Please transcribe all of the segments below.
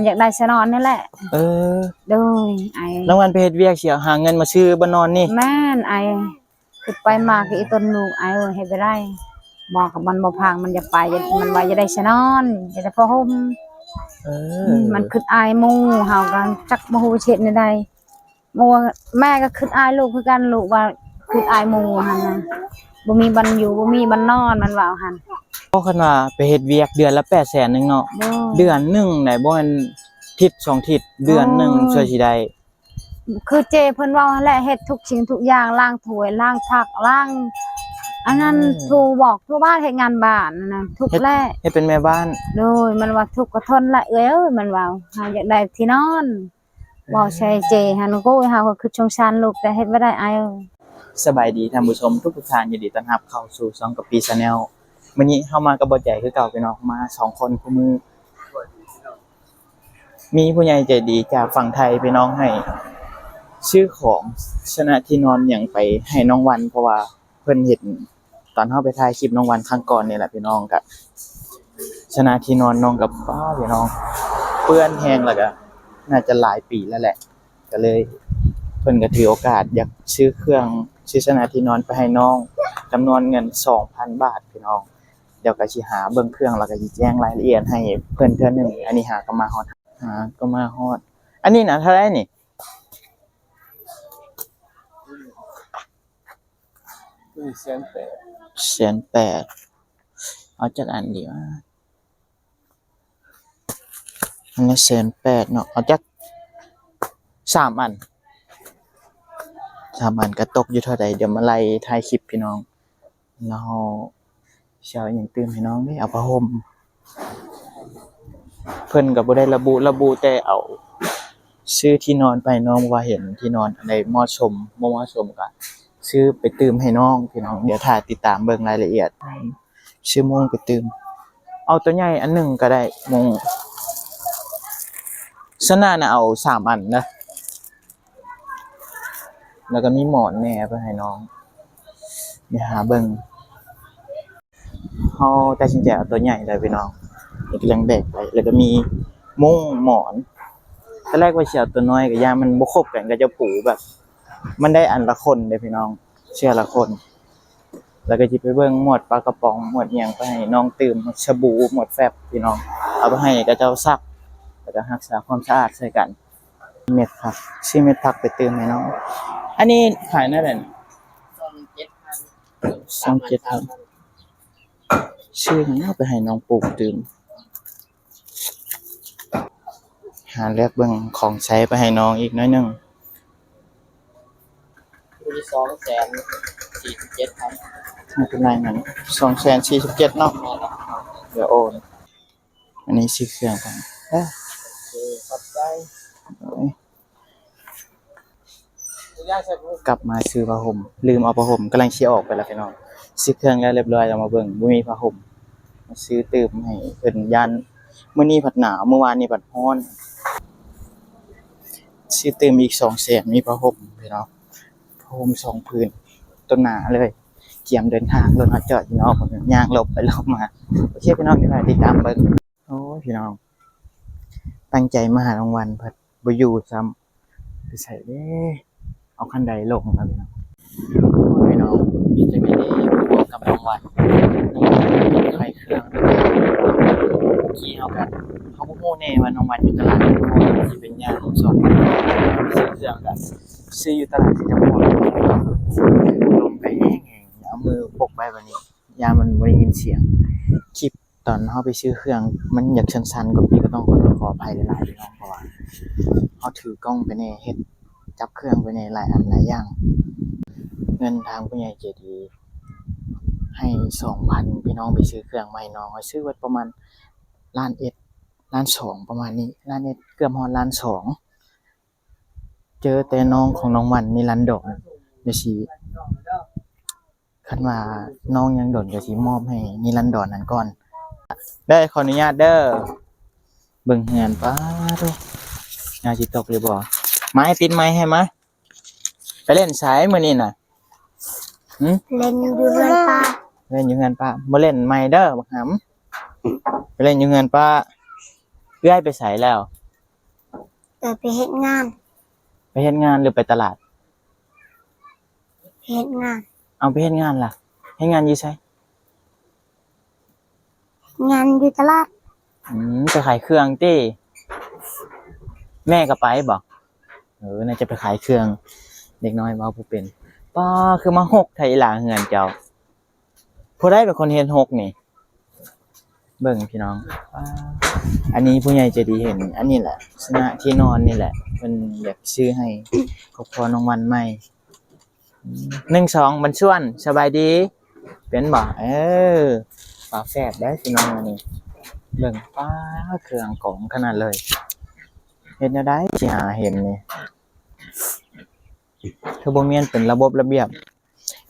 ຢາກໄດ້ສະໜອນນີ້ແຫຼະ. ເອີ ໂດຍ ອ້າຍ. ລາງວັນໄປເຮັດວຽກຊິຫາເງິນມາຊື້ບ່ອນນອນນີ້. ແມ່ນ ອ້າຍ. ຄິດໄປມາກໍອີຕົນລູກ ອ້າຍເອີຍ ເຮັດບໍ່ໄດ້. ໝໍກໍມັນບໍ່ພັງ ມັນຢາກໄປ ມັນວ່າຢາກໄດ້ສະໜອນ ຢາກໄດ້ຜ້າຫົ່ມ. ເອີ ມັນຄິດອາຍໝູ່ ເຮົາກໍຈັກບໍ່ຮູ້ຊິເຮັດແນວໃດ. ໝູ່ ແມ່ກໍຄິດອາຍລູກຄືກັນ ລູກວ່າຄິດອາຍໝູ່ຫັ້ນນະ ບໍ່ມີບ່ອນຢູ່ ບໍ່ມີບ່ອນນອນ ມັນເວົ້າຫັ້ນ. ເພາະຄັນວ່າໄປເຮັດວຽກເດືອນລະແປດແສນໜຶ່ງເນາະ. ໂດຍ ເດືອນໜຶ່ງໄດ້ບໍ່ແມ່ນທິດສອງທິດ ເດືອນໜຶ່ງ ໂອ້ຍ ຊ່ວຍຊິໄດ້. ຄືເຈ້ເພິ່ນເວົ້າຫັ້ນແຫຼະ ເຮັດທຸກສິ່ງທຸກຢ່າງ ລ້າງຖ້ວຍ ລ້າງຜັກ ລ້າງອັນນັ້ນ ເອີ ຖູບອກຖູບ້ານ ເຮັດງານບ້ານນັ້ນນະ ທຸກແຫຼະ. ເຮັດເປັນແມ່ບ້ານ. ໂດຍ ມັນວ່າທຸກກໍທົນລະເອື້ອຍເອີຍ ມັນເວົ້າ ເຮົາຢາກໄດ້ທີ່ນອນ. ເອີ ເວົ້າໃສ່ເຈ້ຫັ້ນ ໂອ້ຍ ເຮົາກໍຄິດສົງສານລູກ ແຕ່ເຮັດບໍ່ໄດ້ອ້າຍເອີຍ. ສະບາຍດີທ່ານຜູ້ຊົມທຸກໆທ່ານ ຍິນດີຕ້ອນຮັບເຂົ້າສູ່ຊ່ອງກະປິ Channel. ມື້ນີ້ເຮົາມາກັບບໍ່ໃຈຄືເກົ່າ ພີ່ນ້ອງ ມາສອງຄົນຄູ່ມື. ມີຜູ້ໃຫຍ່ໃຈດີຈາກຝັ່ງໄທ ພີ່ນ້ອງ ໃຫ້ຊື້ຂອງຊະນະທີ່ນອນຫຍັງໄປໃຫ້ນ້ອງວັນ ເພາະວ່າເພິ່ນເຫັນຕອນເຮົາໄປຖ່າຍຄລິບນ້ອງວັນຄັ້ງກ່ອນນີ້ແຫຼະ ພີ່ນ້ອງ. ກະຊະນະທີ່ນອນນ້ອງກັບ ປ້າ ພີ່ນ້ອງ ເປື້ອນແຮງ ແລ້ວກະໜ້າຈະຫຼາຍປີແລ້ວແຫຼະ ກະເລີຍ ເພິ່ນກະຖືໂອກາດຢາກຊື້ເຄື່ອງ ຊື້ຊະນະທີ່ນອນໄປໃຫ້ນ້ອງ ຈຳນວນເງິນສອງພັນບາດ ພີ່ນ້ອງ. ດຽວກໍຊິຫາເບິ່ງເຄື່ອງ ແລ້ວກໍຊິແຈ້ງລາຍລະອຽດໃຫ້ເພິ່ນເທື່ອໜຶ່ງ. ອັນນີ້ຫາກໍມາຮອດ ຫາກໍມາຮອດ. ອັນນີ້ນະເທົ່າໃດນີ້? ນີ້ແສນແປດ. ແສນແປດ. ເອົາຈັກອັນດີວະ? ອັນລະແສນແປດເນາະ ເອົາຈັກສາມອັນ ສາມອັນກະຕົກຢູ່ເທົ່າໃດ? ດຽວມາໄລ່ທ້າຍຄລິບພີ່ນ້ອງ. ແລ້ວຊິເອົາຫຍັງຕື່ມໃຫ້ນ້ອງເດ້? ເອົາຜ້າຫົ່ມ. ເພິ່ນກະບໍ່ໄດ້ລະບຸ ລະບຸແຕ່ເອົາ ຊື້ທີ່ນອນໄປໃຫ້ນ້ອງ ວ່າເຫັນທີ່ນອນອັນໃດເໝາະສົມ ບໍ່ເໝາະສົມກະຊື້ໄປຕື່ມໃຫ້ນ້ອງ ພີ່ນ້ອງ. ດຽວຖ້າຕິດຕາມເບິ່ງລາຍລະອຽດ. ຊື້ມຸ້ງໄປຕື່ມ ເອົາຕົວໃຫຍ່ອັນໜຶ່ງກໍໄດ້ ມຸ້ງ. ຊັ້ນນະ ເອົາສາມອັນເດີ ແລ້ວກໍມີໝອນແດ່ໄປໃຫ້ນ້ອງ. ດຽວຫາເບິ່ງ ເຮົາຕັດສິນໃຈເອົາຕົວໃຫຍ່ເລີຍພີ່ນ້ອງ. ນີ້ກຳລັງແບກໄປ ແລ້ວກໍມີມຸ້ງ ໝອນ. ຕອນແລກວ່າຊິເອົາຕົວນ້ອຍ ກໍຢ້ານມັນບໍ່ຄົບກັນ ກໍຈະປູແບບ ມັນໄດ້ອັນລະຄົນເດ້ພີ່ນ້ອງ ເຊື່ອລະຄົນ. ແລ້ວກໍຊິໄປເບິ່ງໝວດປາກະປ໋ອງ ໝວດຫຍັງໄປໃຫ້ນ້ອງຕື່ມ ໝວດສະບູ ໝວດແຟັບ ພີ່ນ້ອງ ເອົາໄປໃຫ້ເຂົາເຈົ້າຊັກ ແລ້ວກໍຮັກສາຄວາມສະອາດໃສ່ກັນ. ເມັດຜັກ ຊື້ເມັດຜັກໄປຕື່ມໃຫ້ນ້ອງ. ອັນນີ້ຂາຍແນວໃດ? ຊາວເຈັດພັນ ຊາວເຈັດພັນ. ຊື້ຫຍັງເນາະໄປໃຫ້ນ້ອງປູກຕື່ມ? ຫາເລືອກເບິ່ງຂອງໃຊ້ໄປໃຫ້ນ້ອງອີກໜ້ອຍໜຶ່ງ. ມີສອງແສນສີ່ສິບເຈັດພັນ. ບໍ່ເປັນໄລນະ ສອງແສນສີ່ສິບເຈັດເນາະ. ແມ່ນແລ້ວ ດຽວໂອນ. ອັນນີ້ຊື້ເຄື່ອງກ່ອນ. ເອີ ຂອບໃຈ. ໂອ້ຍ. ກັບມາຊື້ຜ້າຫົ່ມ ລືມເອົາຜ້າຫົ່ມ ກຳລັງຊິອອກໄປແລ້ວພີ່ນ້ອງ. ຊື້ເຄື່ອງແລ້ວຮຽບຮ້ອຍ ເອົາມາເບິ່ງ ບໍ່ມີຜ້າຫົ່ມ ມາຊື້ຕື່ມໃຫ້ເພິ່ນ. ຢ້ານ ມື້ນີ້ພັດໜາວ ມື້ວານນີ້ພັດຮ້ອນ. ຊື້ຕື່ມອີກສອງແສນ ມີຜ້າຫົ່ມພີ່ນ້ອງ ຜ້າຫົ່ມສອງຜືນ ໂຕໜາເລີຍ. ກຽມເດີນທາງ ລົດເຮົາຈອດຢູ່ນອກ ຍ່າງຫຼົບໄປຫຼົບມາ. ໂອເຄພີ່ນ້ອງ ດຽວຕິດຕາມເບິ່ງ. ໂອ້ຍ ພີ່ນ້ອງ ຕັ້ງໃຈມາຫານ້ອງວັນ ພັດບໍ່ຢູ່ຊ້ຳ ໄປໃສເດ້? ເອົາຄັນໃດລົງລະພີ່ນ້ອງ? ໂອ້ຍ ພີ່ນ້ອງ ດີໃຈແມ່ເດ້ ພົບກັບນ້ອງວັນ. ນ້ອງວັນໄຂເຄື່ອງ ກີ້ເຮົາກັນ ເຮົາບໍ່ຮູ້ແນ່ວ່ານ້ອງວັນຢູ່ຕະຫຼາດ ເຮົາຊິເປັນຍ່າງສອງຄົນ ຊື້ເຄື່ອງກະຊື້ຢູ່ຕະຫຼາດທີ່ຈະໝົດ. ລົມກະແຮງໆ ເອົາມືປົກໄວ້ບາດນີ້ ຢ້ານມັນບໍ່ໄດ້ຍິນສຽງ. ຄລິບຕອນເຮົາໄປຊື້ເຄື່ອງ ມັນຢາກສັ້ນໆກວ່ານີ້ ກໍຕ້ອງຂໍໂທດຂໍອະໄພຫຼາຍໆ ພີ່ນ້ອງ ເພາະວ່າເຮົາຖືກ້ອງໄປແດ່ ເຮັດ ຈັບເຄື່ອງໄປແດ່ ຫຼາຍອັນຫຼາຍຢ່າງ. ເງິນທາງຜູ້ໃຫຍ່ໃຈດີໃຫ້ສອງພັນ ພີ່ນ້ອງ ໄປຊື້ເຄື່ອງມາໃຫ້ນ້ອງ ຊື້ເບິດປະມານລ້ານເອັດ ລ້ານສອງ ປະມານນີ້ ລ້ານເອັດ ເກືອບຮອດລ້ານສອງ. ເຈີແຕ່ນ້ອງຂອງນ້ອງວັນ ນິລັນດອນ ດຽວຊິ ຄັນວ່ານ້ອງຍັງດົນ ດຽວຊິມອບໃຫ້ນິລັນດອນນັ້ນກ່ອນ. ເດີ ຂໍອະນຸຍາດເດີ. ເບິ່ງເຮືອນ ປ້າໂທ້ ຍາຊິຕົກຫຼືບໍ່? ມາ ຕິດໄມໃຫ້ມາ. ໄປຫຼິ້ນໃສມື້ນີ້ນະ? ຫຶ? ຫຼິ້ນຢູ່ເຮືອນປ້າ. ຫຼິ້ນຢູ່ເຮືອນປ້າ ບໍ່ຫຼິ້ນໄມເດີບັກຫຳ. ໄປຫຼິ້ນຢູ່ເຮືອນປ້າ. ເອື້ອຍໄປໃສແລ້ວ? ກໍໄປເຮັດງານ. ໄປເຮັດງານ ຫຼື ໄປຕະຫຼາດ? ໄປເຮັດງານ. ເອົາ ໄປເຮັດງານລະ? ເຮັດງານຢູ່ໃສ? ເຮັດງານຢູ່ຕະຫຼາດ. ອືມ ໄປຂາຍເຄື່ອງຕິ? ແມ່ກໍໄປບໍ? ເອີ ໜ້າຈະໄປຂາຍເຄື່ອງ. ເດັກນ້ອຍເວົ້າບໍ່ເປັນ. ປ້າ ຄືມາຮົກແທ້ອີ່ຫຼ້າເຮືອນເຈົ້າ. ຜູ້ໃດເປັນຄົນເຮັດຮົກນີ້? ເບິ່ງພີ່ນ້ອງ ອັນນີ້ຜູ້ໃຫຍ່ໃຈດີເຫັນ ອັນນີ້ແຫຼະ ລັກສະນະທີ່ນອນນີ້ແຫຼະ ເພິ່ນຢາກຊື້ໃຫ້ຄອບຄົວນ້ອງວັນໃໝ່. ໜຶ່ງ ສອງ ບັນຊວນ ສະບາຍດີ ເປັນບໍ່? ເອີ ຝາແຝດເດ້ພີ່ນ້ອງ ອັນນີ້ ເບິ່ງ ປ້າ ເຄື່ອງກອງຂະໜາດເລີຍ. ເຮັດແນວໃດຊິຫາເຫັນນີ້ ຄືບໍ່ມີອັນເປັນລະບົບລະບຽບ.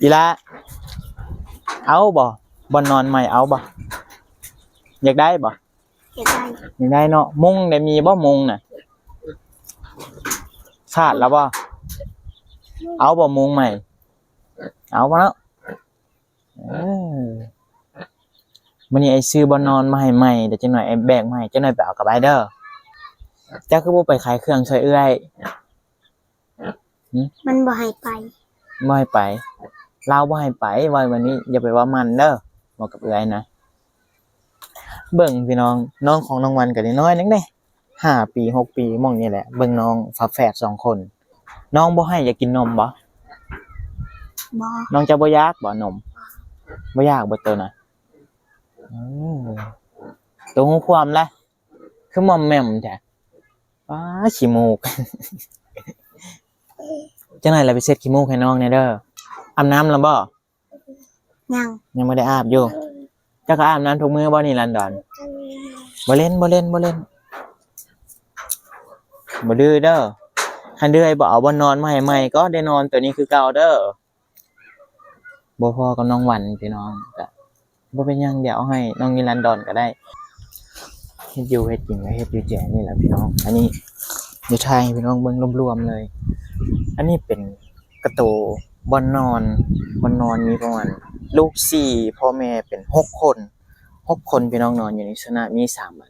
ອີ່ຫຼ້າ ເອົາບໍ່? ບ່ອນນອນໃໝ່ເອົາບໍ່? ຢາກໄດ້ບໍ່? ຢາກໄດ້. ຢາກໄດ້ເນາະ. ມຸ້ງໄດ້ມີບໍ່? ມຸ້ງນະ ຂາດແລ້ວບໍ່? ເອົາບໍ່ມຸ້ງໃໝ່? ເອົາບໍ່ເນາະ? ເອີ ມື້ນີ້ອ້າຍຊື້ບ່ອນນອນມາໃຫ້ໃໝ່ ດຽວຈັກໜ້ອຍອ້າຍແບກມາໃຫ້ ຈັກໜ້ອຍໄປເອົາກັບອ້າຍເດີ. ເຈົ້າຄືບໍ່ໄປຂາຍເຄື່ອງຊ່ວຍເອື້ອຍ? ຫຶ? ມັນບໍ່ໃຫ້ໄປ. ບໍ່ໃຫ້ໄປ? ລາວບໍ່ໃຫ້ໄປ ເວົ້າແບບນີ້ ຢ່າໄປເວົ້າໝັ່ນເດີ ເວົ້າກັບເອື້ອຍນະ. ເບິ່ງພີ່ນ້ອງ ນ້ອງຂອງນ້ອງວັນກໍນ້ອຍໆໜຶ່ງເດ້ ຫ້າປີ ຫົກປີ ໝ່ອງນີ້ແຫຼະ. ເບິ່ງນ້ອງຝາແຝດສອງຄົນ ນ້ອງບໍ່ໃຫ້ຢາກກິນນົມບໍ່? ບໍ່. ນ້ອງເຈົ້າບໍ່ຢາກບໍ່ນົມ? ບໍ່ຢາກບໍ່ໂຕນະ? ເອີ ໂຕຮູ້ຄວາມລະ ຄືໝ່ອມແໝ່ມແທ້. ປ້າ ຂີ້ມູກ. ຈັກໜ້ອຍລະໄປເຊັດຂີ້ມູກໃຫ້ນ້ອງແດ່ເດີ. ອາບນ້ຳລະບໍ່? ຍັງ. ຍັງບໍ່ໄດ້ອາບຢູ່. ເຈົ້າກໍອາບນ້ຳທຸກມື້ບໍ່ນີ້ ລັນດອນ? ບໍ່ເຫຼັ້ນ ບໍ່ເຫຼັ້ນ ບໍ່ເຫຼັ້ນ ບໍ່ດື້ເດີ. ຄັນດື້ໃຫ້ບໍ່ເອົາບ່ອນນອນມາໃຫ້ໃໝ່ ກໍໄດ້ນອນໂຕນີ້ຄືເກົ່າເດີ. ບໍ່ພໍກັບນ້ອງວັນພີ່ນ້ອງ ກະບໍ່ເປັນຫຍັງ ດຽວເອົາໃຫ້ນ້ອງນິລັນດອນກໍໄດ້. ເຮັດຢູ່ເຮັດກິນກໍເຮັດຢູ່ແຈນີ້ແຫຼະພີ່ນ້ອງ. ອັນນີ້ ດຽວຖ່າຍໃຫ້ພີ່ນ້ອງເບິ່ງລວມໆເລີຍ. ອັນນີ້ເປັນກະໂຕບ່ອນນອນ ບ່ອນນອນມີປະມານລູກສີ່ ພໍ່ແມ່ເປັນຫົກຄົນ ຫົກຄົນພີ່ນ້ອງ ນອນຢູ່ໃນລັກສະນະມີສາມອັນ.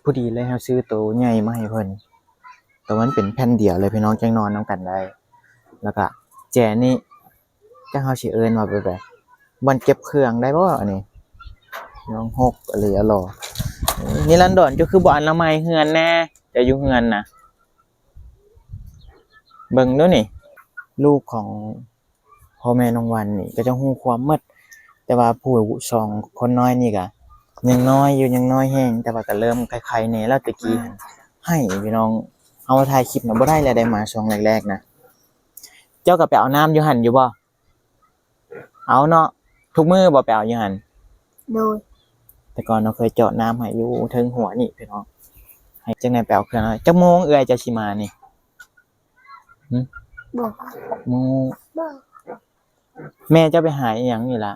ພໍດີເລີຍ ເຮົາຊື້ໂຕໃຫຍ່ມາໃຫ້ເພິ່ນ ໂຕມັນເປັນແຜ່ນດຽວເລີຍພີ່ນ້ອງ ຈັ່ງນອນນຳກັນໄດ້. ແລ້ວກະແຈນີ້ ຈັກເຮົາຊິເອີ້ນວ່າແບບໃດ ບ່ອນເກັບເຄື່ອງໄດ້ບໍ່ອັນນີ້? ນ້ອງຫົກອີ່ຫຼີອະຫຼໍ. ນິລັນດອນ ເຈົ້າຄືບໍ່ອະນາໄມເຮືອນແດ່? ເຈົ້າຢູ່ເຮືອນນະ ເບິ່ງດູນີ້ ລູກຂອງ ພໍ່ແມ່ນ້ອງວັນນີ້ກໍຈະຮູ້ຄວາມໝົດ, ແຕ່ວ່າຜູ້ສອງຄົນນ້ອຍນີ້ກະຍັງນ້ອຍຢູ່ ຍັງນ້ອຍແຮງ, ແຕ່ວ່າກໍເລີ່ມໄຄໆແດ່ແລ້ວ. ແຕ່ກີ້ຫັ້ນໃຫ້ພີ່ນ້ອງ ເຮົາມາຖ່າຍຄລິບນະ ບໍ່ໄດ້ແລ້ວ ໄດ້ມາຊ່ວງແລກໆນະ. ເຈົ້າກໍໄປເອົານ້ຳຢູ່ຫັ້ນຢູ່ບໍ່? ເອົາເນາະ, ທຸກມື້ບໍ່ໄປເອົາຢູ່ຫັ້ນ? ໂດຍ. ແຕ່ກ່ອນເຮົາເຄີຍເຈາະນ້ຳໃຫ້ຢູ່ເທິງຫົວນີ້ພີ່ນ້ອງ. ໃຫ້ຈັ່ງໃດໄປເອົາເຄື່ອງ. ຈັກໂມງເອື້ອຍເຈົ້າຊິມານີ້? ຫຶ? ບໍ່ຮູ້. ບໍ່. ແມ່ເຈົ້າໄປຫາອີ່ຫຍັງນີ້ລະ?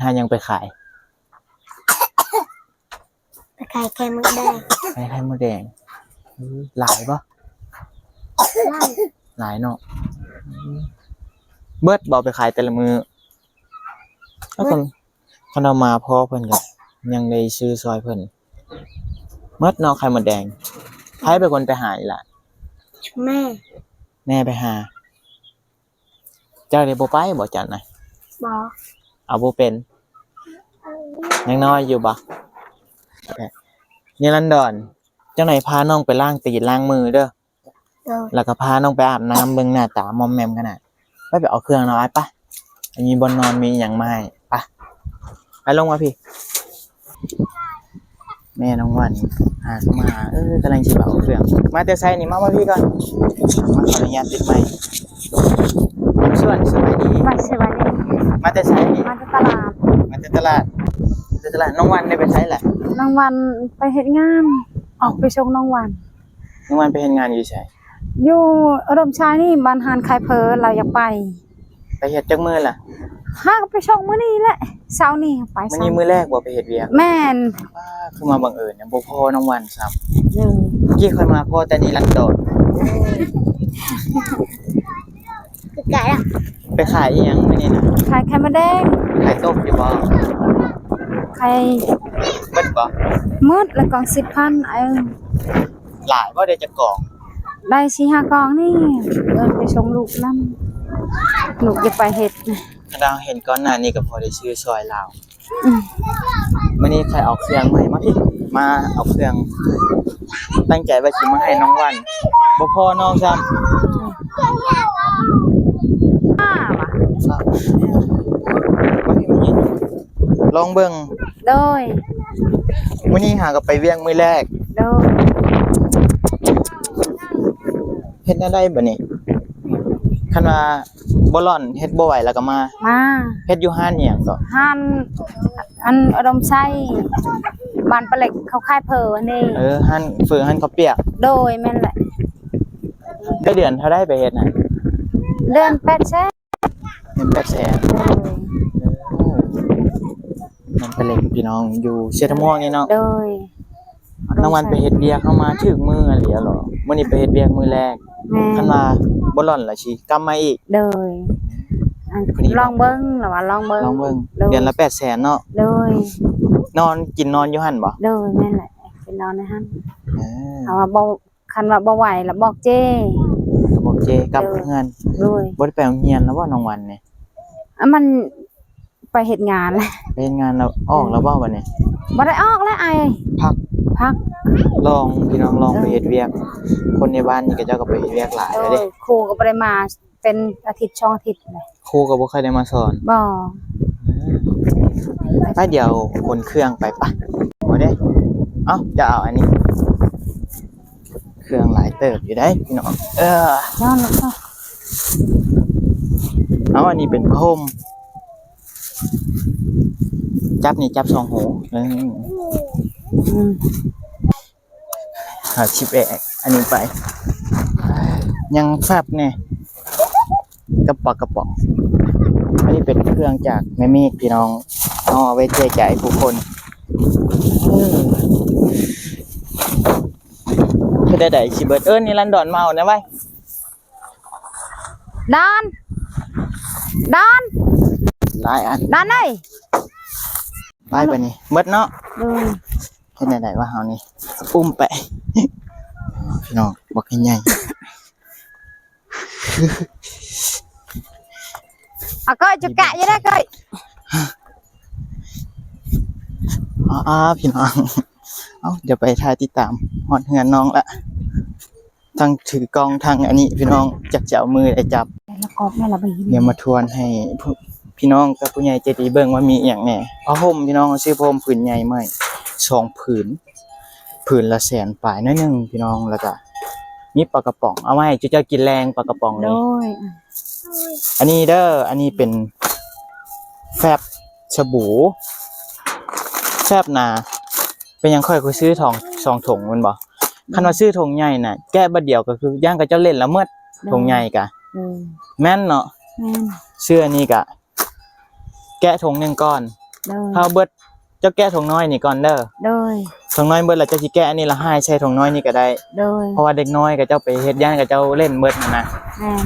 ຫາຫຍັງໄປຂາຍ? ໄປຂາຍໄຂ່ມົດແດງ. ຂາຍໄຂ່ມົດແດງ. ເອີ ຫຼາຍບໍ່? ຫຼາຍ. ຫຼາຍເນາະ. ເບິດບໍ່ໄປຂາຍແຕ່ລະມື້? ເບິດ. ຄັນເອົາມາພໍເພິ່ນກໍຍັງໄດ້ຊື້ຊ່ອຍເພິ່ນ. ໝົດເນາະໄຂ່ມົດແດງ. ໃຜເປັນຄົນໄປຫາອີ່ຫຼະ? ແມ່. ແມ່ໄປຫາ. ເຈົ້ານີ້ບໍ່ໄປບໍ່ຈັນນະ? ບໍ່. ເອົາບໍ່ເປັນ? ຍັງນ້ອຍຢູ່ບໍ່? ນິລັນດອນ ຈັກໜ້ອຍພານ້ອງໄປລ້າງຕີນລ້າງມືເດີ. ເອີ ແລ້ວກໍພານ້ອງໄປອາບນ້ຳ ເບິ່ງໜ້າຕາມອມແມມຂະໜາດ. ໄປ ໄປເອົາເຄື່ອງເນາະ ໄປ ໄປ ມີບ່ອນນອນມີຫຍັງມາໃຫ້ ໄປ ໄປລົງມາພີ້. ແມ່ນ້ອງວັນຫາກມາ ເອີ ກຳລັງຊິໄປເອົາເຄື່ອງ. ມາແຕ່ໃສນີ້? ມາ ມາພີ້ກ່ອນ ມາ ຂໍອະນຸຍາດຕິດໄມ. ສະບາຍດີ ສະບາຍດີ. ມາແຕ່ໃສນີ້? ມາແຕ່ຕະຫຼາດ. ມາແຕ່ຕະຫຼາດ ແຕ່ຕະຫຼາດ. ນ້ອງວັນໄດ້ໄປໃສລະ? ນ້ອງວັນໄປເຮັດງານ ອອກໄປສົ່ງນ້ອງວັນ. ນ້ອງວັນໄປເຮັດງານຢູ່ໃສ? ຢູ່ອຸດົມໄຊນີ້ ບ້ານຮ້ານຂາຍເຜີ ລາວຢາກໄປ. ໄປເຮັດຈັກມື້ລະ? ຫາກໍໄປສົ່ງມື້ນີ້ແຫຼະ ເຊົ້ານີ້ໄປ. ມື້ນີ້ມື້ແລກບໍ່ໄປເຮັດວຽກ? ແມ່ນ. ປ້າ ຄືມາບັງເອີນແທ້ ບໍ່ພໍນ້ອງວັນຊ້ຳ. ເອີ ກີ້ຂ້ອຍມາພໍແຕ່ນີ້ລັດໂດດ. ຄືໄກລະ. ໄປຂາຍອີ່ຫຍັງມື້ນີ້ນະ? ຂາຍໄຂ່ມົດແດງ. ຂາຍຕົກຢູ່ບໍ່? ຂາຍ. ໝົດບໍ່? ໝົດລະກອງສິບພັນ. ເອີ. ຫຼາຍບໍ່ ໄດ້ຈັກກອງ? ໄດ້ສີ່ຫ້າກອງນີ້ ເອີ້ນໄປສົ່ງລູກນຳ ລູກຢາກໄປເຮັດນະ. ຄັນເຮົາເຫັນກ່ອນໜ້ານີ້ກໍພໍໄດ້ຊື້ຊ່ອຍລາວ. ອືມ ມື້ນີ້ຂ້ອຍເອົາເຄື່ອງໃໝ່ມາພີ້ ມາເອົາເຄື່ອງ ຕັ້ງໃຈວ່າຊິມາໃຫ້ນ້ອງວັນ ບໍ່ພໍນ້ອງຊ້ຳ. ອືມ ລອງເບິ່ງ. ໂດຍ ມື້ນີ້ຫາກໍໄປວຽກມື້ແລກ. ໂດຍ ເຮັດແນວໃດບັດນີ້? ຄັນວ່າບໍ່ລ້ອນ ເຮັດບໍ່ໄຫວແລ້ວກໍມາ ມາເຮັດຢູ່ຮ້ານອີ່ຫຍັງເກາະ? ຮ້ານອັນອຸດົມໄຊ ບ້ານປາເລັກ ເຂົາຂາຍເຝີຫັ້ນເດ້. ເອີ ຮ້ານເຝີ ຮ້ານເຂົ້າປຽກ. ໂດຍ ແມ່ນແຫຼະ. ໄດ້ເດືອນເທົ່າໃດໄປເຮັດນະ? ເດືອນແປດແສນ. ເດືອນແປດແສນ. ໂດຍ ເອີ ບ້ານປາເລັກ ພີ່ນ້ອງ ຢູ່ເຊຕະມ່ວງນີ້ເນາະ. ໂດຍ ນ້ອງວັນໄປເຮັດວຽກ ເຮົາມາຖືກມື້ອີ່ຫຼີເນາະ. ມື້ນີ້ໄປເຮັດວຽກມື້ແລກ. ແມ່ນ ຄັນວ່າບໍ່ລ້ອນລະຊິກັບມາອີກ. ໂດຍ ອັນ ພໍດີ ລອງເບິ່ງ ລະວ່າລອງເບິ່ງ ລອງເບິ່ງ. ໂດຍ ເດືອນລະແປດແສນເນາະ. ໂດຍ ນອນ ກິນນອນຢູ່ຫັ້ນບໍ່? ໂດຍ ແມ່ນແຫຼະ ກິນນອນໃນຫັ້ນ. ເອີ ເຮົາວ່າບໍ່ ຄັນວ່າບໍ່ໄຫວລະບອກເຈ້ ບອກເຈ້ກັບເຮືອນ. ໂດຍ ບໍ່ໄດ້ໄປໂຮງຮຽນລະບໍ່ນ້ອງວັນນີ້? ອາ ມັນ ໄປເຮັດງານແຫຼະ. ໄປເຮັດງານແລ້ວ ອອກແລ້ວບໍ່ບັດນີ້? ບໍ່ໄດ້ອອກແລ້ວອ້າຍ ພັກ ພັກ. ລອງ ພີ່ນ້ອງ ລອງໄປເຮັດວຽກ. ເອີ ຄົນໃນບ້ານນີ້ເຂົາເຈົ້າກໍໄປເຮັດວຽກຫຼາຍແລ້ວເດ້. ໂດຍ ຄູກໍບໍ່ໄດ້ມາເປັນອາທິດສອງອາທິດແລ້ວ. ຄູກໍບໍ່ຄ່ອຍໄດ້ມາສອນ. ບໍ່. ເອີ ໄປ ດຽວຂົນເຄື່ອງໄປປະ. ບໍ່ເດ້. ເອົ້າ ຈະເອົາອັນນີ້. ເຄື່ອງຫຼາຍເຕີບຢູ່ເດ້ພີ່ນ້ອງ. ເອີ ນອນແລ້ວ ເອົາ ອັນນີ້ເປັນຜ້າຫົ່ມ ຈັບນີ້ຈັບສອງຫູ. ເອີ ອືມ ຫາຊິບເອັດ ອັນນີ້ໄປ ຍັງແຟບແດ່ ກະປອກກະປອກ. ອັນນີ້ເປັນເຄື່ອງຈາກແມ່ເມກ ພີ່ນ້ອງ ເອົາໄວ້ແຈກຈ່າຍຜູ້ຄົນ. ເອີ ເຮັດແນວໃດຊິເບິດ? ເອີ້ນນິລັນດອນມາເອົາແດ່ໄວ. ດອນ ດອນ ຫຼາຍອັນ ດອນເອີຍ. ໄປບາດນີ້ ເບິດເນາະ. ໂດຍ ເຮັດແນວໃດວະເຮົານີ້ ອຸ້ມໄປ ພີ່ນ້ອງ ບັກໃຫຍ່. ເອົາກ້ອຍ ຈຸກະຢູ່ເດ້ກ້ອຍ. ອ້າ ພີ່ນ້ອງ ເອົ້າ ດຽວໄປຖ່າຍຕິດຕາມ ຮອດເຮືອນນ້ອງລະ ທັງຖືກ້ອງທັງອັນນີ້ ພີ່ນ້ອງ ຈັກຈະເອົາມືໃດຈັບ. ດຽວມາທວນໃຫ້ພີ່ນ້ອງກັບຜູ້ໃຫຍ່ໃຈດີເບິ່ງວ່າມີອີ່ຫຍັງແດ່. ຜ້າຫົ່ມ ພີ່ນ້ອງ ຊື້ຜ້າຫົ່ມຜືນໃຫຍ່ໃໝ່ສອງຜືນ ຜືນລະແສນປາຍໜ້ອຍໜຶ່ງ ພີ່ນ້ອງ ແລ້ວກະມີປາກະປ໋ອງ ເອົາໄວ້ໃຫ້ເຈົ້າເຈົ້າກິນແລງ ປາກະປ໋ອງນີ້. ໂດຍ ອັນນີ້ເດີ ອັນນີ້ເປັນແຟບສະບູ ແຟບນາ. ເປັນຫຍັງຂ້ອຍຄືຊື້ສອງ ສອງຖົງແມ່ນບໍ່? ຄັນວ່າຊື້ຖົງໃຫຍ່ນະ ແກະບາດດຽວກໍຄືຢ້ານເຂົາເຈົ້າຫຼິ້ນລະໝົດ. ໂດຍ ຖົງໃຫຍ່ກະ ໂດຍ ແມ່ນເນາະ. ແມ່ນ ຊື້ອັນນີ້ກະ ແກະຖົງໜຶ່ງກ່ອນ. ໂດຍ ຖ້າເບິດ ເຈົ້າແກະຖົງນ້ອຍນີ້ກ່ອນເດີ. ໂດຍ ຖົງນ້ອຍເບິດແລ້ວເຈົ້າຊິແກະອັນນີ້ລະຫາຍໃສ່ຖົງນ້ອຍນີ້ກໍໄດ້. ໂດຍ ເພາະວ່າເດັກນ້ອຍເຂົາເຈົ້າໄປເຮັດ ຢ້ານເຂົາເຈົ້າຫຼິ້ນເບິດຫັ້ນນະ. ແມ່ນ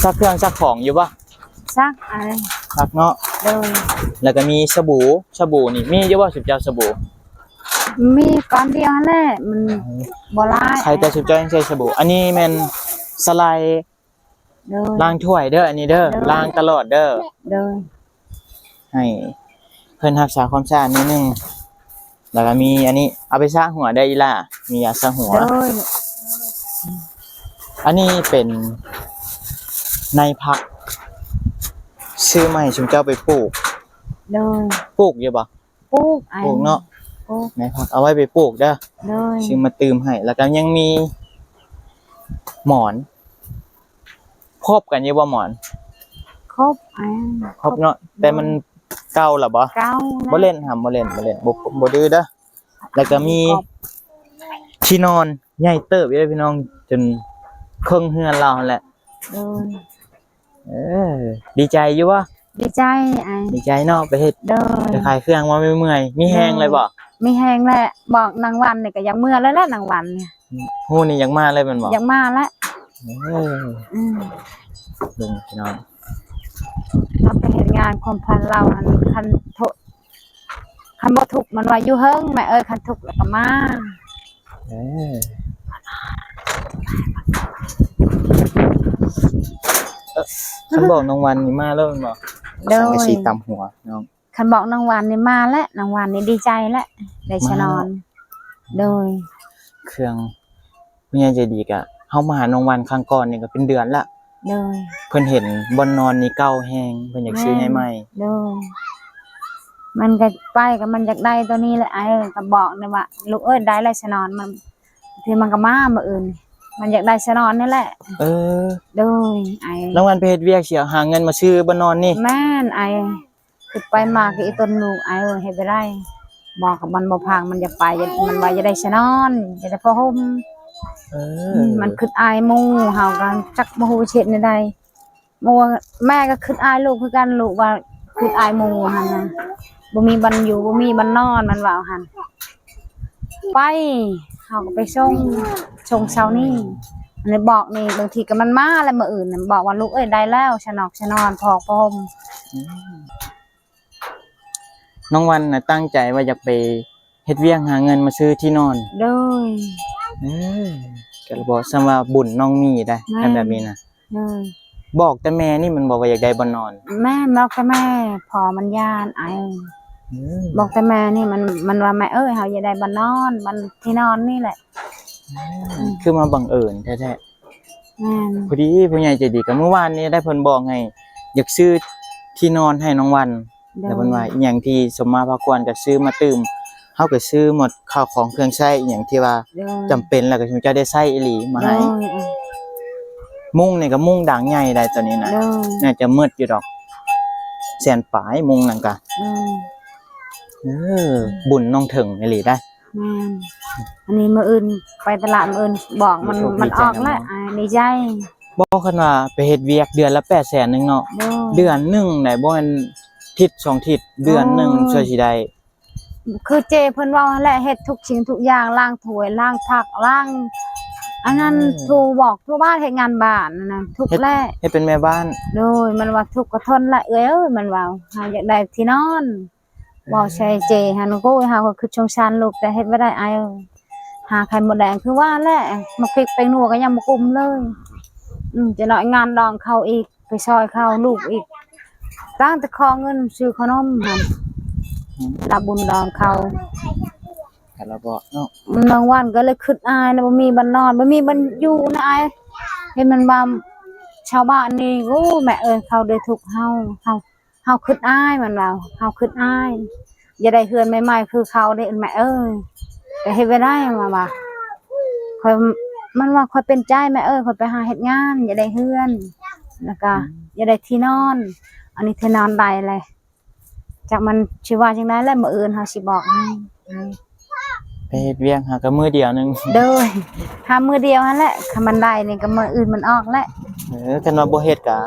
ຊັກເຄື່ອງຊັກຂອງຢູ່ບໍ່? ຊັກ ອ້າຍ ຊັກເນາະ. ໂດຍ ແລ້ວກໍມີສະບູ ສະບູນີ້ມີຢູ່ບໍ່ ຊຸມເຈົ້າສະບູ? ມີກ້ອນດຽວຫັ້ນແຫຼະ ມັນ ເອີ ບໍ່ຫຼາຍ ໃຜແຕ່ຊຸມເຈົ້າຍັງໃຊ້ສະບູ. ອັນນີ້ແມ່ນສະໄລ ໂດຍ ລ້າງຖ້ວຍເດີ ອັນນີ້ເດີ ໂດຍ ລ້າງຕະຫຼອດເດີ. ໂດຍ ໃຫ້ເພິ່ນຮັກສາຄວາມສະອາດໜ້ອຍໜຶ່ງ. ແລ້ວກໍມີອັນນີ້ ເອົາໄປສະຫົວໄດ້ອີ່ຫຼ້າ ມີຢາສະຫົວ. ໂດຍ ອັນນີ້ເປັນໃນຜັກ ຊື້ມາໃຫ້ຊຸມເຈົ້າໄປປູກ. ໂດຍ ປູກຢູ່ບໍ່? ປູກ ອ້າຍ ປູກເນາະ ປູກ ໃນຜັກເອົາໄວ້ໄປປູກເດີ. ໂດຍ ຊື້ມາຕື່ມໃຫ້. ແລ້ວກໍຍັງມີໝອນ ຄົບກັນຢູ່ບໍ່ໝອນ? ຄົບ ອ່າ ຄົບເນາະ ໂດຍ ແຕ່ມັນເກົ່າລະບໍ່? ເກົ່າລະ ບໍ່ຫຼິ້ນຫຳ ບໍ່ຫຼິ້ນ ບໍ່ຫຼິ້ນ ບໍ່ ບໍ່ດື້ເດີ. ແລ້ວກໍມີທີ່ນອນໃຫຍ່ເຕີບຢູ່ເດ້ພີ່ນ້ອງ ຈົນເຄິ່ງເຮືອນລາວຫັ້ນແຫຼະ. ໂດຍ ເອີ ດີໃຈຢູ່ບໍ່? ດີໃຈ ອ້າຍ ດີໃຈເນາະ ໄປເຮັດ ໂດຍ ໄປຂາຍເຄື່ອງມາເມື່ອຍໆ ມີແຮງເລີຍບໍ່? ໂດຍ ມີແຮງແຫຼະ ບອກນາງວັນນີ້ກໍຢາກເມືອແລ້ວແຫຼະ ນາງວັນນີ້ ຮູ້ນີ້ຢາກມາເລີຍແມ່ນບໍ່? ຢາກມາແລ້ວ. ເອີ ອືມ ເບິ່ງພີ່ນ້ອງ ເຮົາໄປເຮັດງານຄວາມຝັນລາວຫັ້ນ ຄັນໂທ ຄັນບໍ່ທຸກມັນວ່າຢູ່ເຫິງ ແມ່ເອີຍ ຄັນທຸກແລ້ວກໍມາ. ເອີ ເອີ ຄັນບອກນ້ອງວັນນີ້ມາແລ້ວແມ່ນບໍ່? ໂດຍ ສັງກະສີຕຳຫົວນ້ອງ. ຄັນບອກນ້ອງວັນນີ້ມາແລ້ວ ນ້ອງວັນນີ້ດີໃຈແລ້ວ ໄດ້ຊະນອນ. ໂດຍ ເຄື່ອງ ຜູ້ໃຫຍ່ໃຈດີກະ ເຮົາມາຫານ້ອງວັນຄັ້ງກ່ອນນີ້ກະເປັນເດືອນລະ. ໂດຍ ເພິ່ນເຫັນບ່ອນນອນນີ້ເກົ່າແຮງ ເພິ່ນຢາກຊື້ໃຫ້ໃໝ່. ໂດຍ ມັນກະໄປກະມັນຢາກໄດ້ໂຕນີ້ແຫຼະ ອ້າຍເອີຍ. ກະບອກແຕ່ວ່າ ລູກເອີຍ ໄດ້ແລ້ວຊະນອນ. ມັນ ບາງເທື່ອມັນກະມາມື້ອື່ນ ມັນຢາກໄດ້ຊະນອນນີ້ແຫຼະ. ເອີ ໂດຍ ອ້າຍ ນ້ອງວັນໄປເຮັດວຽກຊິຫາເງິນມາຊື້ບ່ອນນອນນີ້. ແມ່ນ ອ້າຍ. ຄິດໄປມາກະອີ່ຕົນລູກ ອ້າຍເອີຍ ເຮັດບໍ່ໄດ້ ບອກກັບມັນບໍ່ຟັງ ມັນຢາກໄປ ມັນວ່າຢາກໄດ້ຊະນອນ ຢາກໄດ້ຜ້າຫົ່ມ. ເອີ ມັນຄິດອາຍໝູ່ ເຮົາກະຈັກບໍ່ຮູ້ຊິເຮັດແນວໃດ. ໝູ່ ແມ່ກະຄິດອາຍລູກຄືກັນ ລູກວ່າຄິດອາຍໝູ່ຫັ້ນນະ ບໍ່ມີບ່ອນຢູ່ ບໍ່ມີບ່ອນນອນ ມັນເວົ້າຫັ້ນ. ໄປ ເຮົາກະໄປສົ່ງ ສົ່ງເຊົ້ານີ້ ອັນນີ້ບອກນີ້ ບາງທີກະມັນມາແລ້ວມື້ອື່ນ ບອກວ່າ ລູກເອີຍ ໄດ້ແລ້ວຊະນອກຊະນອນ ຜອກຜ້າຫົ່ມ. ອືມ ນ້ອງວັນນະຕັ້ງໃຈວ່າຢາກໄປເຮັດວຽກຫາເງິນມາຊື້ທີ່ນອນ. ໂດຍ ເອີ ກະລະບອກ ສ່ຳວ່າບຸນນ້ອງມີໄດ໋ ແມ່ນ ຄັນແບບນີ້ນະ. ໂດຍ ບອກແຕ່ແມ່ນີ້ແມ່ນບໍ່ວ່າຢາກໄດ້ບ່ອນນອນ? ແມ່ນ ບອກແຕ່ແມ່ ພໍ່ມັນຢ້ານ ອ້າຍເອີຍ. ອືມ ບອກແຕ່ແມ່ນີ້ ມັນ ມັນວ່າ ແມ່ເອີຍ ເຮົາຢາກໄດ້ບ່ອນນອນ ບ່ອນທີ່ນອນນີ້ແຫຼະ. ອືມ ຄືມາບັງເອີນແທ້ໆ. ແມ່ນ ພໍດີຜູ້ໃຫຍ່ໃຈດີກະມື້ວານນີ້ໄດ້ ເພິ່ນບອກໃຫ້ ຢາກຊື້ທີ່ນອນໃຫ້ນ້ອງວັນ. ໂດຍ ແລ້ວເພິ່ນວ່າອີ່ຫຍັງທີ່ສົມມາພາຄວນກະຊື້ມາຕື່ມ ເຮົາກະຊື້ໝົດ ເຂົ້າຂອງເຄື່ອງໃຊ້ອີ່ຫຍັງທີ່ວ່າ ໂດຍ ຈຳເປັນ ແລ້ວກະຊຸມເຈົ້າໄດ້ໃຊ້ອີ່ຫຼີມາໃຫ້. ໂດຍ ມຸ້ງນີ້ກະມຸ້ງດັງໃຫຍ່ໄດ໋ຕອນນີ້ນະ. ໂດຍ ໜ້າຈະໝົດຢູ່ດອກ ແສນປາຍມຸ້ງນັ້ນກະ. ໂດຍ ເອີ ບຸນນ້ອງເຖິງອີ່ຫຼີໄດ໋. ແມ່ນ ອັນນີ້ມື້ອື່ນໄປຕະຫຼາດ ມື້ອື່ນບອກມັນ ມັນອອກແລ້ວ ດີໃຈນຳເນາະ. ອ້າຍ ດີໃຈ. ບໍ່ ຄັນວ່າໄປເຮັດວຽກເດືອນລະແປດແສນໜຶ່ງເນາະ. ໂດຍ ເດືອນໜຶ່ງໄດ໋ ບໍ່ແມ່ນທິດສອງທິດ ເດືອນໜຶ່ງ ໂອ້ຍ ຊ່ວຍຊິໄດ້. ຄືເຈ້ເພິ່ນເວົ້າຫັ້ນແຫຼະ ເຮັດທຸກສິ່ງທຸກຢ່າງ ລ້າງຖ້ວຍ ລ້າງຜັກ ລ້າງອັນນັ້ນ ເອີ ຖູບອກຖູບ້ານ ເຮັດງານບ້ານນັ້ນນະ ທຸກແຫຼະ. ເຮັດເປັນແມ່ບ້ານ. ໂດຍ ມັນວ່າທຸກກະທົນລະເອື້ອຍເອີຍ ມັນເວົ້າ ເຮົາຢາກໄດ້ທີ່ນອນ. ເວົ້າໃສ່ເຈ້ຫັ້ນ ໂອ້ຍ ເຮົາກະຄິດສົງສານລູກ ແຕ່ເຮັດບໍ່ໄດ້ອ້າຍເອີຍ. ຫາໄຂ່ມົດແດງຄືວ່າແຫຼະ ໝາກພິກແປ້ງນົວກະຍັງບໍ່ກຸ້ມເລີຍ. ອືມ ຈະໜ້ອຍງານດອງເຂົາອີກ ໄປຊ່ອຍເຂົາ ລູກອີກ ຕັ້ງແຕ່ຂໍເງິນຊື້ຂະໜົມຫັ້ນ. ອືມ ລະບຸນດອງເຂົາ ກະລະບອກເນາະ. ບາງວັນກະເລີຍຄິດອາຍນະ ບໍ່ມີບ່ອນນອນ ບໍ່ມີບ່ອນຢູ່ນະອ້າຍ. ເຫັນມັນວ່າຊາວບ້ານນີ້ ໂອ້ ແມ່ເອີຍ ເຂົາເດີທຸກເຮົາ ເຮົາ ເຮົາຄິດອາຍ ມັນວ່າ ເຮົາຄິດອາຍ ຢາກໄດ້ເຮືອນໃໝ່ໆຄືເຂົາເດ້ແມ່ເອີຍ. ແຕ່ເຮັດບໍ່ໄດ້ ມັນວ່າ ຂ້ອຍ ມັນວ່າ ຂ້ອຍເປັນໃຈແມ່ເອີຍ ຂ້ອຍໄປຫາເຮັດງານ ຢາກໄດ້ເຮືອນ ແລ້ວກະ ອືມ ຢາກໄດ້ທີ່ນອນ. ອັນນີ້ທີ່ນອນໄດ້ແຫຼະ ຈັກມັນຊິວ່າຈັ່ງໃດແຫຼະ ມື້ອື່ນເຮົາຊິບອກໃຫ້. ໄປເຮັດວຽກຫາກະມື້ດຽວໜຶ່ງ. ໂດຍ ຫາມື້ດຽວຫັ້ນແຫຼະ ຄັນມັນໄດ້ນີ້ກະມື້ອື່ນມັນອອກແຫຼະ. ເອີ ຄັນວ່າບໍ່ເຮັດກະ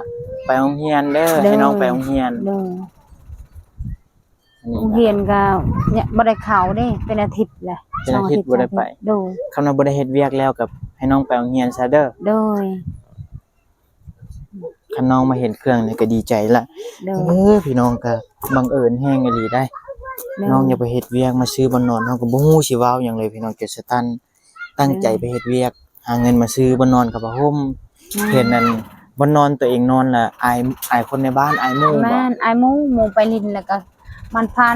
ໄປໂຮງຮຽນເດີ ໂດຍ ໃຫ້ນ້ອງໄປໂຮງຮຽນ. ໂດຍ ອັນນີ້ກະ ໂຮງຮຽນກະຍັງບໍ່ໄດ້ເຂົ້າເດ້ ເປັນອາທິດແຫຼະ ເປັນອາທິດ ສອງອາທິດ ບໍ່ໄດ້ໄປ. ໂດຍ ຄັນວ່າບໍ່ໄດ້ເຮັດວຽກແລ້ວກະໃຫ້ນ້ອງໄປໂຮງຮຽນຊະເດີ. ໂດຍ ຄັນນ້ອງມາເຫັນເຄື່ອງນີ້ກະດີໃຈລະ. ໂດຍ ເອີ ພີ່ນ້ອງ ກະບັງເອີນແຮງອີ່ຫຼີໄດ໋. ໂດຍ ນ້ອງຢາກໄປເຮັດວຽກມາຊື້ບ່ອນນອນ ເຮົາກະບໍ່ຮູ້ຊິເວົ້າຫຍັງເລີຍ ພີ່ນ້ອງ ຈົນສະຕັນ ຕັ້ງໃຈໄປເຮັດວຽກ ໂດຍ ຫາເງິນມາຊື້ບ່ອນນອນກັບຜ້າຫົ່ມ. ແມ່ນ ເຫັນອັນບ່ອນນອນໂຕເອງນອນລະອາຍ ອາຍຄົນໃນບ້ານ ອາຍໝູ່ບໍ? ແມ່ນ ອາຍໝູ່ ໝູ່ໄປຫຼິ້ນ ແລ້ວກະມັນພາ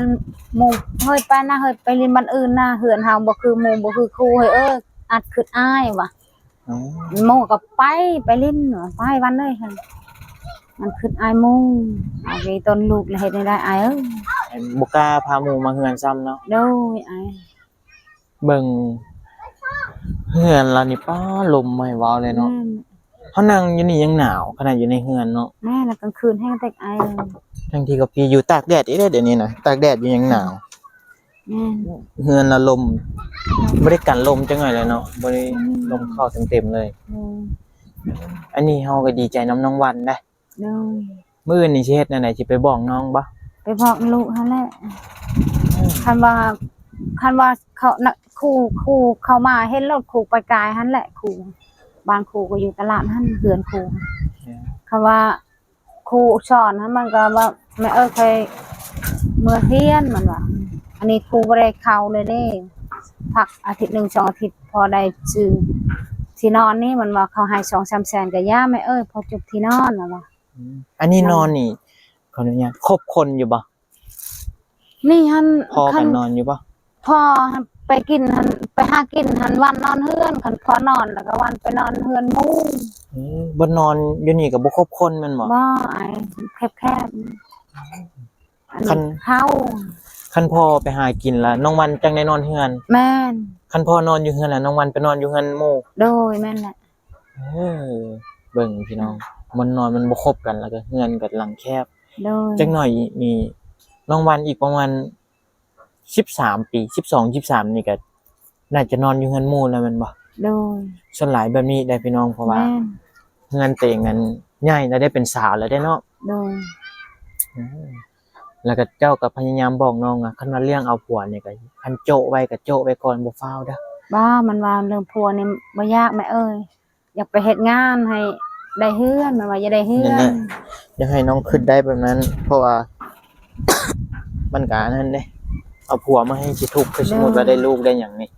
ໝູ່ ເຮີ້ຍ ໄປນະ ເຮີ້ຍ ໄປຫຼິ້ນບ້ານອື່ນນະ ເຮືອນເຮົາບໍ່ຄືໝູ່ ບໍ່ຄືຄູ່ ເຮີ້ຍເອີຍ ອາດຄິດອາຍວ່າ. ອໍ ໝູ່ກະໄປ ໄປຫຼິ້ນ ໄປວັນເລີຍ ມັນຄິດອາຍໝູ່. ອາຍຕົນລູກລະເຮັດແນວໃດອ້າຍເອີຍ? ບໍ່ກ້າພາໝູ່ມາເຮືອນຊ້ຳເນາະ. ໂດຍ ອ້າຍ ເບິ່ງເຮືອນລາວນີ້ ປ້າ ລົມບໍ່ໃຫ້ເວົ້າເລີຍເນາະ. ແມ່ນ ເຮົານັ່ງຢູ່ນີ້ຍັງໜາວ ຂະໜາດຢູ່ໃນເຮືອນເນາະ. ແມ່ນ ລະກາງຄືນແຮງແຕກອາຍ ທັງທີ່ກະພີຢູ່ຕາກແດດອີກເດ້ ດຽວນີ້ນະ ຕາກແດດຢູ່ຍັງໜາວ. ແມ່ນ ເຮືອນລະລົມ ບໍ່ໄດ້ກັນລົມຈັກໜ້ອຍເລີຍເນາະ ບໍ່ໄດ້ ອືມ ລົມເຂົ້າເຕັມໆເລີຍ. ໂດຍ ອັນນີ້ເຮົາກະດີໃຈນຳນ້ອງວັນໄດ໋. ໂດຍ ມື້ອື່ນນີ້ຊິເຮັດແນວໃດ ຊິໄປບອກນ້ອງບໍ່? ໄປບອກລູກຫັ້ນແຫຼະ. ອືມ ຄັນວ່າ ຄັນວ່າເຂົານະ ຄູ ຄູເຂົາມາເຫັນໂລດ ຄູໄປກາຍຫັ້ນແຫຼະ ຄູ ບ້ານຄູກະຢູ່ຕະຫຼາດຫັ້ນ ເຮືອນຄູ. ເອີ ຄັນວ່າ ຄູສອນຫັ້ນ ມັນກະວ່າ ແມ່ເອີຍ ຂ້ອຍເມືອຮຽນ ມັນວ່າ ອັນນີ້ຄູບໍ່ໄດ້ເຂົ້າເລີຍເດ້. ພັກອາທິດໜຶ່ງສອງອາທິດ ພໍໄດ້ຊື້ທີ່ນອນນີ້ ມັນວ່າເຂົາໃຫ້ສອງສາມແສນ ກໍຢ່າແມ່ເອີຍ ພໍຈຸກທີ່ນອນ ມັນວ່າ. ອືມ ອັນນີ້ນອນນີ້ ຂໍອະນຸຍາດ ຄົບຄົນຢູ່ບໍ່? ນີ້ຫັ້ນ ພໍ່ກັນນອນຢູ່ບໍ່? ພໍ່ຫັ້ນໄປກິນຫັ້ນ ໄປຫາກິນຫັ້ນ ວັນນອນເຮືອນ ຄັນພໍ່ນອນແລ້ວກໍວັນໄປນອນເຮືອນໝູ່. ອືມ ບ່ອນນອນຢູ່ນີ້ກໍບໍ່ຄົບຄົນແມ່ນບໍ່? ບໍ່ ອ້າຍ ແຄບໆ ອັນນີ້ ຄັນ ເຂົາ ຄັນພໍ່ໄປຫາກິນລະ ນ້ອງວັນຈັ່ງໄດ້ນອນເຮືອນ? ແມ່ນ. ຄັນພໍ່ນອນຢູ່ເຮືອນລະ ນ້ອງວັນໄປນອນຢູ່ເຮືອນໝູ່? ໂດຍ ແມ່ນແຫຼະ. ເອີ ເບິ່ງພີ່ນ້ອງ ມັນນອນມັນບໍ່ຄົບກັນ ແລ້ວກໍເຮືອນກໍຫຼັງແຄບ. ໂດຍ. ຈັກໜ້ອຍນີ້ ນ້ອງວັນອີກປະມານສິບສາມປີ ສິບສອງ ສິບສາມນີ້ກໍໜ້າຈະນອນຢູ່ເຮືອນໝູ່ແລ້ວແມ່ນບໍ່? ໂດຍ. ສ່ວນຫຼາຍແບບນີ້ໄດ໋ພີ່ນ້ອງ ເພາະວ່າ ແມ່ນ ເຮືອນເຕັງນັ້ນໃຫຍ່ແລ້ວເດ້ ເປັນສາວແລ້ວເດ້ເນາະ. ໂດຍ. ອືມ ແລ້ວກໍເຈົ້າກໍພະຍາຍາມບອກນ້ອງວ່າ ຄັນວ່າເລື່ອງເອົາຜົວນີ້ກໍ ຄັນໂຈະໄວ້ກໍໂຈະໄວ້ກ່ອນ ບໍ່ຟ້າວເດີ້. ບໍ່ ມັນວ່າເລື່ອງຜົວນີ້ບໍ່ຢາກແມ່ເອີຍ ຢາກໄປເຮັດງານໃຫ້ໄດ້ເຮືອນ ມັນວ່າຢາກໄດ້ເຮືອນ. ນັ້ນແຫຼະ ຢາກໃຫ້ນ້ອງຄິດໄດ້ແບບນັ້ນ ເພາະວ່າມັນກະອັນນັ້ນເດ້ ເອົາຜົວມາໃຫ້ຊິທຸກ ຄືສົມມຸດວ່າໄດ້ລູກໄດ້ຫຍັງນີ້.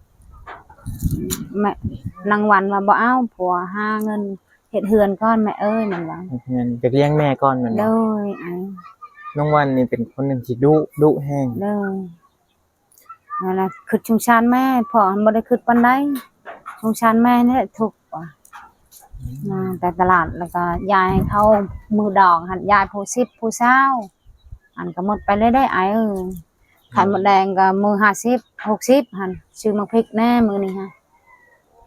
ແມ່ ນາງວັນວ່າບໍ່ເອົາ ຜົວຫາເງິນເຮັດເຮືອນກ່ອນແມ່ເອີຍ ມັນວ່າ ເຮັດເຮືອນ ຢາກລ້ຽງແມ່ກ່ອນແມ່ນບໍ່? ໂດຍ. ນ້ອງວັນນີ້ເປັນຄົນໜຶ່ງທີ່ດຸ ດຸແຮງ. ໂດຍ. ນັ້ນລະ ຄິດສົງສານແມ່ ພໍ່ຫັ້ນບໍ່ໄດ້ຄິດປານໃດ ສົງສານແມ່ນີ້ແຫຼະທຸກວ່າ. ອືມ ມາແຕ່ຕະຫຼາດ ແລ້ວກໍຢາຍເຂົາມື້ດອງຫັ້ນ ຢາຍຜູ້ສິບ ຜູ້ຊາວ ອັນກໍໝົດໄປເລີຍເດ້ອ້າຍເອີຍ. ອືມ ໄຂ່ມົດແດງກໍມື້ຫ້າສິບ ຫົກສິບຫັ້ນ ຊື້ໝາກພິກແດ່ມື້ນີ້ຫັ້ນ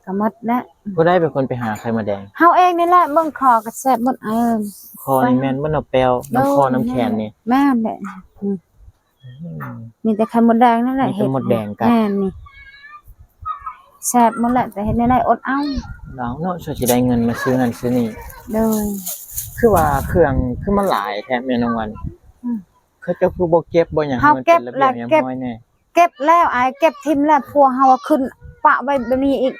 ກໍໝົດແລ້ວ. ຜູ້ໃດເປັນຄົນໄປຫາໄຂ່ມົດແດງ? ເຮົາເອງນີ້ແຫຼະ ເບິ່ງຄໍກໍແຊບໝົດອ້າຍເອີຍ. ຄໍນີ້ແມ່ນບໍ່ນ້ຳແປ້ວ ນ້ຳຄໍນ້ຳແຂນນີ້? ແມ່ນແຫຼະ. ອືມ ອືມ ມີແຕ່ໄຂ່ມົດແດງນັ້ນແຫຼະ ມີແຕ່ມົດແດງກັດ. ແມ່ນນີ້ ແຊບໝົດແຫຼະ ແຕ່ເຮັດແນວໃດອົດເອົາ. ເອົາເນາະ ຊ່ວຍຊິໄດ້ເງິນມາຊື້ນັ້ນຊື້ນີ້. ໂດຍ. ຄືວ່າເຄື່ອງຄືມາຫຼາຍແທ້ແມ່ນ້ອງວັນ? ອືມ ເຂົາເຈົ້າຄືບໍ່ເກັບບໍ່ຫຍັງໃຫ້ມັນເປັນລະບຽບຮຽບຮ້ອຍແດ່? ເກັບແລ້ວອ້າຍ ເກັບຖິ້ມແລ້ວ ຜົວເຮົາເອົາຂຶ້ນປະໄວ້ແບບນີ້ອີກ